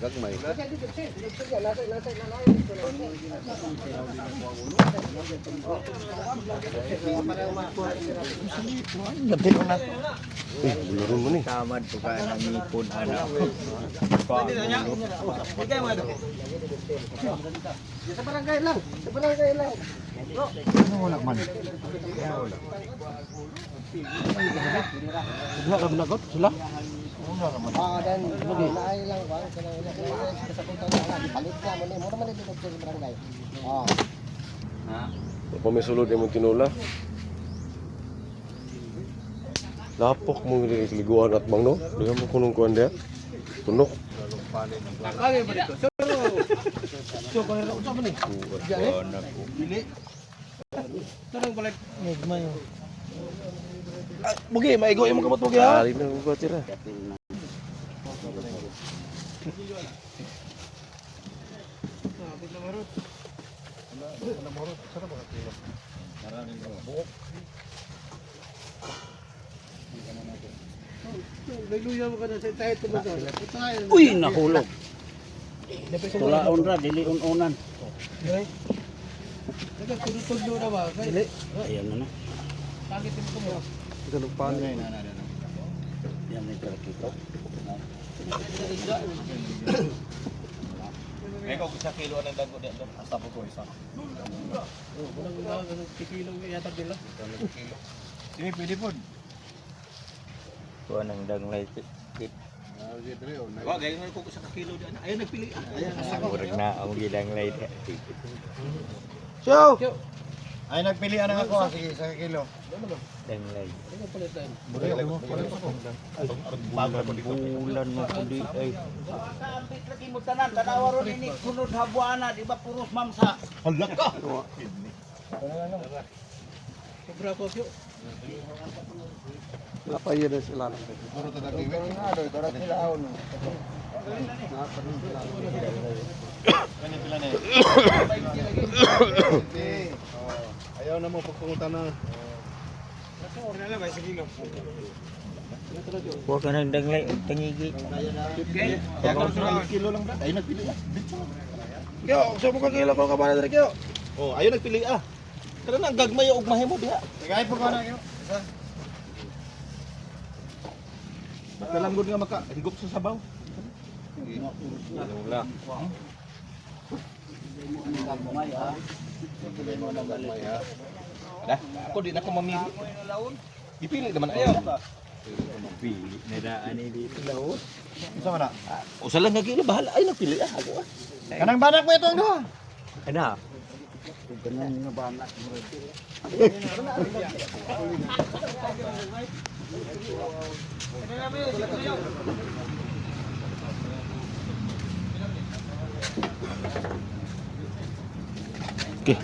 Gagmay. Uy, buluron mo ni. Tamad po ka nangipon anak. Sa barangay lang. Sa barangay lang. Wala man. Wala ka nagot sila. Ah, then naay lang ba kanang ila kasakutan na palit na mo ni mo man dito sa barangay. Ah. Pa may sulod imong tinula. Lapok mo liguan at bang no? Di mo kunong kuan dia. Tunok. Bugi, maigo yung kamot bugi ha. Ari na ko tira. Uy, nahulog. Tulaon ra, dili ununan. Ayan na na. Yan may kalakito. Ikaw sa kilo ang dago di doon. Asa po ko isa. Sige, pwede po. Kuha ng danglay. Wa gayon ko sa kilo di ana. Ayo nagpili ah. Murag na ang gidanglay. So, Ay, nagpili na ako. Sige, isang kilo. Danglay. Bulan mo ko di ay. Kaambit lagi mo tanan, tanawa ron ini kunod habuana, di ba puros mamsa? Hala ka. Napayo na sila. Ayaw na mo pagpungutan na. Kuha ka ng danglay og tangigi. Kilo lang ba? Ayo nagpili ah. Kyo, sa mo ka kilo ko ka ba diri kyo? Oh, ayo nagpili ah. Kada na gagmay og mahimo diha. Tagay po ka na kayo. Isa. Dalanggod nga maka higop sa sabaw. Ada, ako di na ko mamili. Ipili naman ayo. Pili na daan ni dito. Isa man na. Usa lang nga kilo bahala ay nagpili ah ako ah. Kanang banak mo itong duha. Ana. Okay.